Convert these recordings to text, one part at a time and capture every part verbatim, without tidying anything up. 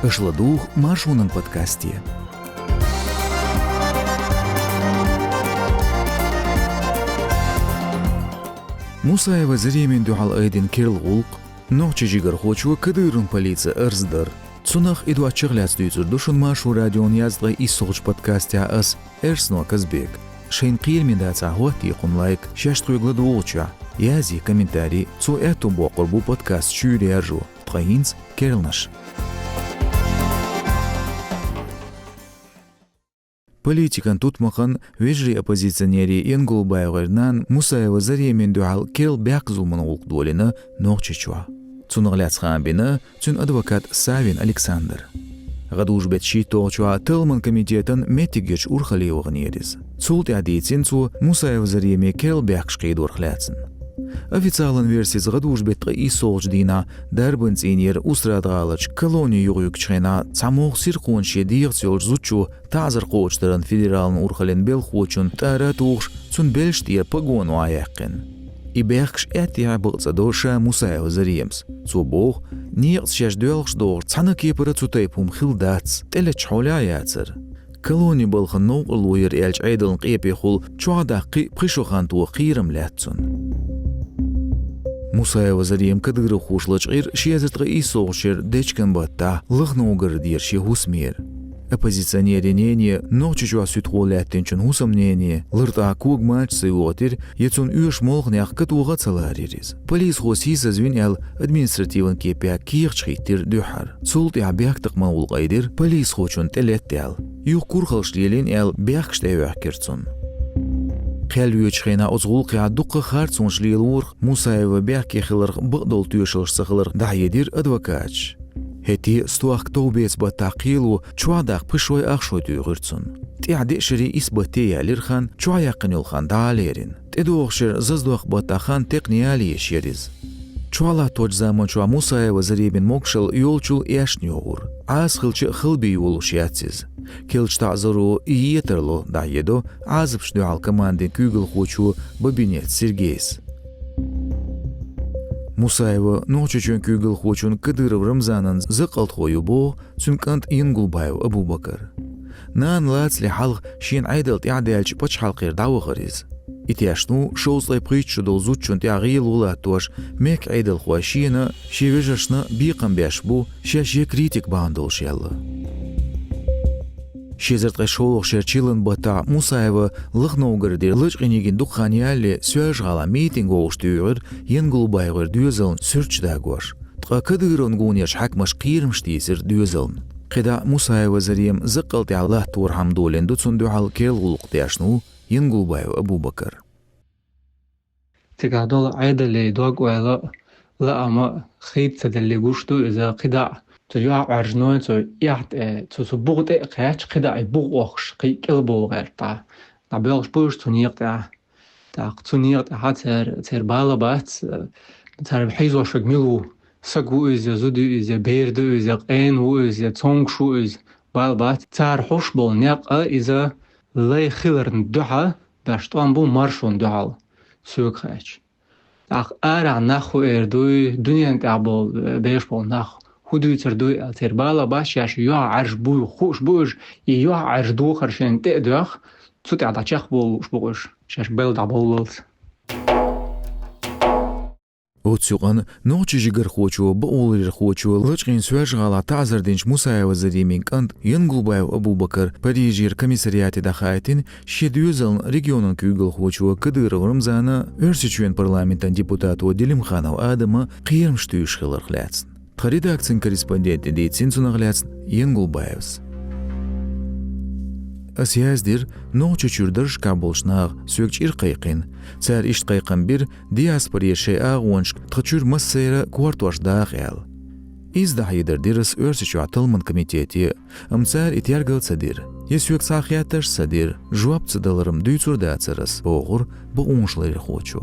Аша ладугӀу Маршонан подкасте. Мусаева Заремина дуьхьал айдина керла гӀуллакх, нохчийн жигархочо Кадыровн полице арз дар. Цунах а, и доцчух а лаьцна дуьйцур ду шуна Маршо радион язткъе иссолгӀачу подкастехь ас, Эрсано Казбек. Шайна кхераме дацахь, хӀоттае кхунна лайк, шаьш тхоьга ладугӀучохь, язъе комментарий, цо аьтту боккхур бу подкаст шуьйра яржо. Ткъа хӀинца керланаш. Политикан тутмакхан, вежарий оппозиционерий ЯнгулбаевгӀеран нанна Мусаева Заремина дуьхьал керла бехк-зуламан гӀуллакх долийна Нохчийчохь. Цунах лаьцна хаам бина цуьнан адвокат Савин Александра. ГӀадужу-беттан шийтталгӀачохь талламан комитетан меттигерчу урхалле ваханера иза. Цул тӀаьхьа дийцина цо Мусаева Зареме керла бехкаш кхийдорах лаьцна. Официалан версица, гӀадужу-беттан ткъе иссолгӀачу дийнахь дарбан цӀийнера Устрада-гӀаларчу колони юхайуьгучу хенахь цхьа могӀа сирхонаш шен дегӀаца йолчу зудчо таӀзар кхочушдаран федералан урхаллин белхахочун тӀара а тухуш, цуьнан белшаш тӀера погоны охьаяьккхина. И бехкаш аьттехьа а бакъ ца до ша Мусаева Заремас. Цо боху, некъаца шаьш доьлхуш догӀуш цхьана а кепара цу тайпа хӀума хилла дац, тӀелеттачу хьолехь а яцара. Колони балхан новкъарло яра аьллачу Ӏедалан къепехула чохь даккха кхин а пхи шо хан тоха кхерам лаьтта цунна. Мусаева Зарема кадыровхоша лачкъийра ши эзар ткъе иссолгӀачу шеран дечкен баттахь Лахновгородера шен хӀусамера. Оппозиционерийн нене, Нохчийчохь суьдхо лаьттинчун хӀусамнене, лартӀехь кога мача ца йохийтира, я цунна оьшу молханех катоха а ца ларийра иза. Полисхо сийсазвина аьлла, административан кепехь кехаташ хӀиттийра дуьххьара. Цул тӀаьхьа бехктакхаман гӀуллакх айдира полисхочунна тӀелетта аьлла. Юха курхалш лелийна аьлла, бехкаш тӀе а йоьхкира цунна. Кхел йоьдучу хенахь оцу гӀуллакхехь дуккха а харцонаш лелорах, Мусаева бехке хиларх бакъдолу тоьшаллаш ца хиларх дӀахьедира адвокаташа. ХӀетте а стохка товбеца баттахь кхело чохь даккха пхи шой, ах шой туьйхира цунна. ТӀаьхьа деа шаре исс батте яьлира хан, чохь яьккхина йолу хан дӀа а лерина. ТӀедогӀуш яра заздоккху баттахь хан текхна яла езаш яра иза. Чохь латточу заманчохь Мусаева Заремин могушалла йолчул эшна йогӀура. Ӏаса хилча а хала бен йолуш яц иза. Керлачу таӀзаро и е тарло, дӀахьедо Ӏазапашна дуьхьал командин куьйгалхочо Бабинец Сергейс. Мусаева Нохчийчоьнан куьйгалхочун Кадыров Рамзанан закъалтхо ю боху цуьнан кӀант Янгулбаев Абубакар. Нана лацале хьалха шена Ӏедал тӀаьхьадаьлча пачхьалкхера дӀавахара иза. И тешна ву шовзткъе пхийтта шо долу зудчунна тӀехь гӀело латтош, мехкан Ӏедалхой шена а, шен вежаршна а бекхам беш бу, шаьш я критик бахьана долуш аьлла. Ши эзар ткъе шолгӀачу шеран чиллан баттахь Мусаева Лахновгородера лачкъийна йигина дукха хан ялале Соьлжа-ГӀалахь митинг вовшахтуьйхира ЯнгулбаевгӀеран доьзална суьрташ дагош. Ткъа Кадыровн гонерчу хьаькамаша кхерамаш тийсира доьзална. КхидӀа Мусаева Зарема закъалтехь латторхьама долийна ду цунна дуьхьал керла гӀуллакх, тешна ву Янгулбаев Абубакар. Цигахь долу Ӏедале дог-ойла а, лаам а хийца ца делле гуш ду иза. КхидӀа цу юьхьӀаьржиной, цу эхь тӀе, цу, цу буха тӀе а кхаьчча, кхидӀа и буха охкуш кхин а кӀелбовла гӀерта. ДӀабоьлхуш бу уьш цу некъа тӀехь. ТӀаккха цу некъа тӀехь церан, церан бала бац, цара хьийзош верг мила ву, саг ву иза, зуда ю иза, бер ду иза, къена ву иза, цомгуш ву иза, бала бац. Цара хьош болу некъ а иза лай хиларна дуьхьа беш тӀом бу маршонна дуьхьал, соьга хаьттича. ТӀаккха арахь нах хӀун эр дуй, дуьненна тӀехь болу, беш болу нах хӀун дуьйцур дуй аьлла, церан бала бац, шаьш юьхьӀаьржа буй хууш бу уьш, и юьхьӀаьржа духар шайна тӀе а доьху, цу тӀехь дӀачекхбовла лууш бу уьш, шаьш белла дӀабовллалц. Оцу юкъана нохчийн жигархочо, бакъоларъярхочо, лачкъийна Соьлжа-ГӀалахь таӀзар динчу Мусаева Заремин кӀанта Янгулбаев Абубакара Парижера комиссариате дӀахаийтина шен доьзална регионан куьйгалхочо Кадыров Рамзана, Оьрсийчоьнан парламентан депутато Делимханов Адама кхерамаш туьйсуш хиларх лаьцна. Тхан редакцин корреспонденте дийцина цунах лаьцна Янгулбаевс. Ас яздира Нохчийчуьра даржашкахь болчу наха, соьга чӀир кхайкхина. Цара иштта кхайкхам бира диаспоре шайн агӀонашка тхан чуьра массеран а кортош даха аьлла. Изза дӀахьедар дира ас Оьрсийчохь талламан комитете, амма цара и тергал ца дира. Я соьга цхьа а хеттарш ца дира, жоп ца далар-м дуьйцур дацара ас, бохура бакъонашларъярхочо.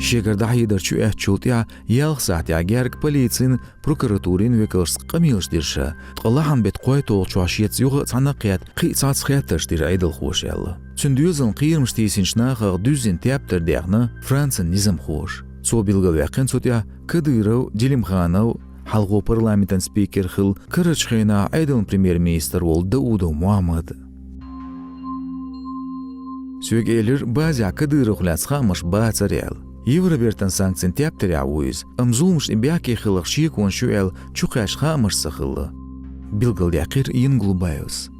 Шегара дӀахьедар чуэцначул тӀаьхьа ялх сахьтехь герга полицин, прокуратурин векалшца къамелаш дира ша, ткъа лахьан-беттан кхойтталгӀачохь шеца юха а цхьаьна а кхетта, кхин а цхьацца хеттарш дира Ӏедалхоша аьлла. Цуьнан доьзална кхерамаш тийсинчу нахах дуьззина тептар дехна Францин низамхоша. Цо билгалваьккхина цу тӀехь Кадыров, Делимханов, Хьалхо парламентан спикер хилла карарчу хенахь Ӏедалан премьер-министр волу Даудов Мухьаммад. Соьга элира, базехь Кадыровх лаьцна хаамаш бацара аьлла. Евробертан санкцийн тептарехь ву иза, амма зуламашна и бехке хиларх шеконаш ю аьлла чукхаьчна хаамаш ца хилла, билгалдаьккхира Янгулбаевс.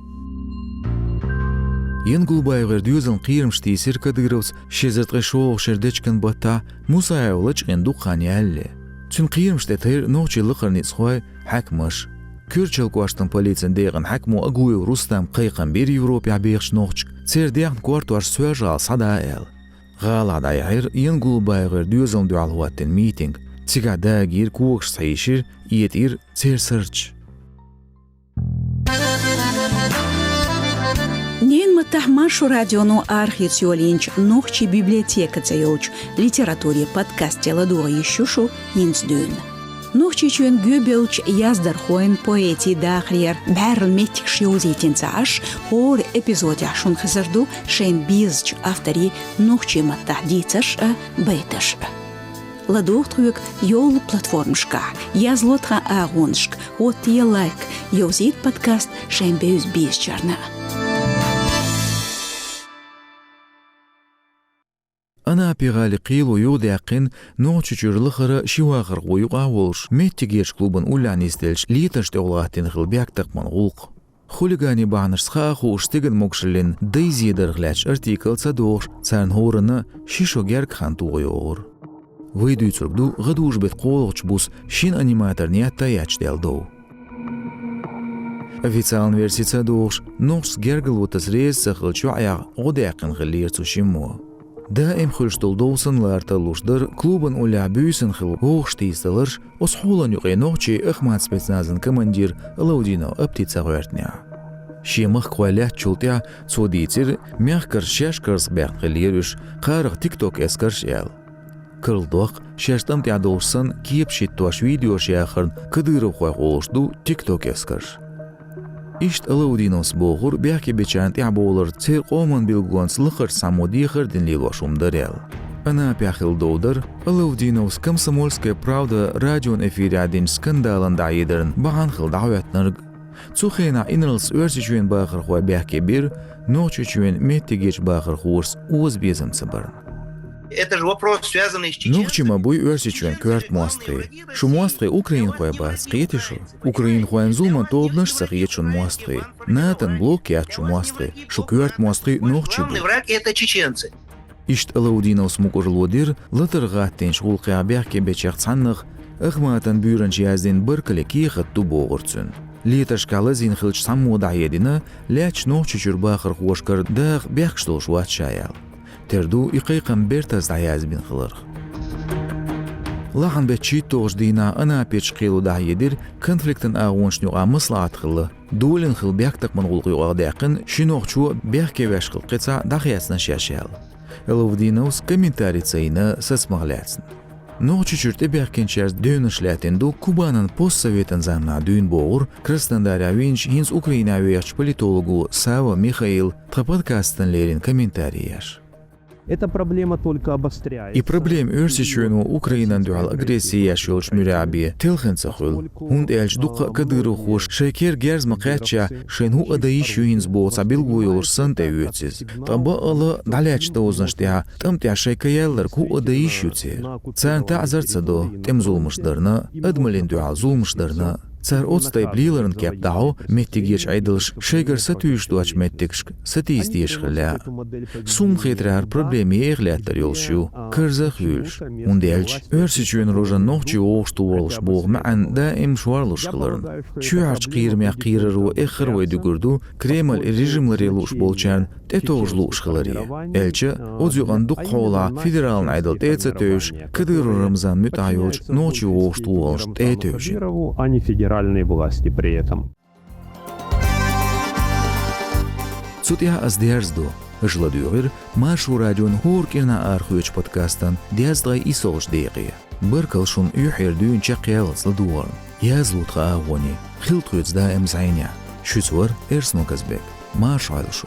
Янгулбаевгара доьзална кхерамаш тийсира Кадыровс ши эзар ткъе шолгӀачу шеран дечкен баттахь, Мусаев лачкъийна дукха хан ялале. Цуьнан кхерамаш тӀе тайра нохчийн лакхара ницкъахой, хьаькамаш. Керчалан кӀоштан полицин декъан хьаькамо Агуев Рустама кхайкхам бира Европехь бехачу нохчашка, церан даьхни кортош Соьлжа-ГӀала схьадан аьлла. ГӀалахь дӀаяьхьира Янгулбаевгара доьзална дуьхьал хӀоттийна митинг. Цигахь дагийра, когашца хьийшира, этӀийра церан сурташ. Ненан маттахь Маршо радионо арахеца йолийначу «Нохчийн библиотека» цӀе йолчу литературин подкасте ладогӀа йиш ю шу хӀинца дуьйна. Нохчийчоьнан гӀоьбеллачу яздархойн, поэтийн дахарера бӀаьрла меттигаш йовзийтина ца Ӏаш, хӀора эпизодехь шуна хезар ду шайна безачу авторийн нохчийн маттахь дийцарш а, байташ а. ЛадогӀа тхоьга йолу платформашкахь, язло тхан агӀонашка, хӀоттае лайк, йовзийта подкаст шайн бевза безачарна. Анапи-гӀалин кхело юхадаьккхина Нохчийчуьра лахара ши вахархо юкъахь а волуш, меттигерчу клубан уллехь нисделлачу летарш тӀехула гӀаттийна хилла бехктакхаман гӀуллакх. Хулиганийн бахьанашца хаа а хууш, стеган могушаллин дайза едарх лаьтташ артикл ца дохуш, царна хӀоранна ши шо герга хан тоха йогӀура. Вай дуьйцург ду гӀадужу-беттан кхоалгӀачу буса шина аниматорна етта а етташ даьлла дов. Официалан верси ца дохуш, нохчашца гергарло таса реза ца хиллачу йоӀех гӀо даьккхина хиллера цу шиммо. Даим хуьлуш долу дов санна лара тарлуш дара клубан уллехь буьйсанна хилла вовшахтийсадаларш, оцу хьолан юкъе нохчийн Ахмат спецназан командир Алаудинов Апти ца гӀоьртинехь. Шен махкахой лаьттачул тӀаьхьа цо дийцира, мехкарша шаьш карзахбаьхна хиллера уьш, кхарах TikTok эскарш аьлла. Карладоккху, шаьш тӀам тӀехь долуш санна, кепаш хӀиттош видеош яхарна кадыровхойх олуш ду TikTok эскарш. Иштта Алаудиновс бохура, бехке бечарна тӀаьхьабовлар церан къоман билгалонца лакхарчу цхьаммо дехар а дина лелош хӀума дара аьлла. Анапехь хилла дов дара Алаудиновс «Комсомольская правда» радион эфирехь динчу скандалан дӀахьедарна бахьана хилла дӀахӀоьттинарг. Цу хенахь инарлас Оьрсийчоьнан бахархой бехке бира, Нохчийчоьнан меттигерчу бахархошца озабезам ца барна. Это же вопрос, связанный с чеченцами. Нохчий ма буй Оьрсийчоьнан коьрта мостагӀий. Шу мостагӀий украинхой бац, кхетий шу? Украинхойн зуламан тобанаш а ца хета шуна мостагӀий. НАТОн блок яц шу мостагӀий. Шу коьрта мостагӀий нохчий бу. Главный враг — это чеченцы. Иштта Алаудиновс мукӀарло дира латар гӀаттийначу гӀуллакхехь бехке бечех цхьаннах Ахматан буьйранча яздина баркаллин кехат ду бохура цуьнан. Летаршкахь лазийна хиллачу цхьаммо дӀахьедина, лаьттачу Нохчийчуьра бахархошкара даха бехкаш долуш вац ша аьлла. Тера ду и кхайкхам бертаза дӀаязбина хиларх. Лахьанбеттан шийтталгӀачу дийнахь Анаперчу кхело дӀахьедира конфликтан агӀонашна юкъахь маслаӀат хилла, долийна хилла бехктакхаман гӀуллакх юкъахдаьккхина ши нохчо бехке веш хилла кхин цхьаъ дӀахецна шаьш аьлла. Алаудиновс комментари ца йина сацамах лаьцна. Нохчийчуьра тӀебаьхкинчаьрца девнаш лаьттина ду Кубанан постсоветан заманахь дуьйна бохура Краснодарехь вийначу, хӀинца Украинехь вехачу политолого Сава Михаила тхан подкастана леррина комментари еш. Эта проблема только обостряется. И проблема Оьрсийчоьно Украинан дуьхьал агресси еш йолчу муьрехь бен телхина ца хуьлу. ХӀунда аьлча дуккха а кадыровхоша шайн кера герз ма кхаьчча, шайна хӀуъа дан йиш ю хӀинца боху цхьа билгало йолуш санна тӀеоьцу иза. Ткъа баккъала дӀалаьттачу дозанаш тӀехь тӀам тӀехь шайн ка яьлларг хӀуъа дан йиш ю церан. Царна таӀзар ца до тӀеман зуламаш дарна, адамаллина дуьхьал зуламаш дарна. Цара оцу тайпа леларан кеп дӀахьо, меттигерчу Ӏедалша шайгара сатуьйсуш доцчу меттигашка сатийса дезаш хилла. Суна хетарехь, хӀара проблема еха лаьттар йолуш ю, карза а хуьйлуш. ХӀунда аьлча Оьрсийчоьнан рожана нохчий вовшахтохалуш боху маьӀна даим шорлуш хиларна. Чоьхьарчу кхерамех кхераро эххар а вай дуьгур ду, Кремль и режим ларъян лууш болчарна тӀетовжа лууш хиларе. Аьлча, оцу юкъана дукха хьолахь федералан Ӏедал тӀе а ца тевжаш, Кадыров Рамзан муьтӀахь йолчу нохчий вовшахтохалшна тӀе а тевжина. Кадырову, а не федеральной власти при этом. Цу тӀехь ас дерзадо. Аша ладуьйгӀира Маршо радион хӀора кӀирнахь арахоьцучу подкастан дезткъе иссолгӀачу декъе. Баркалла шуна юьхьера дуьйна чекхъяллалц ладугӀарна. Язло тхан агӀоне, хила тхоьца даим зӀенехь. Шуьца вара Эрсмо Казбек. Марша Ӏойла шу.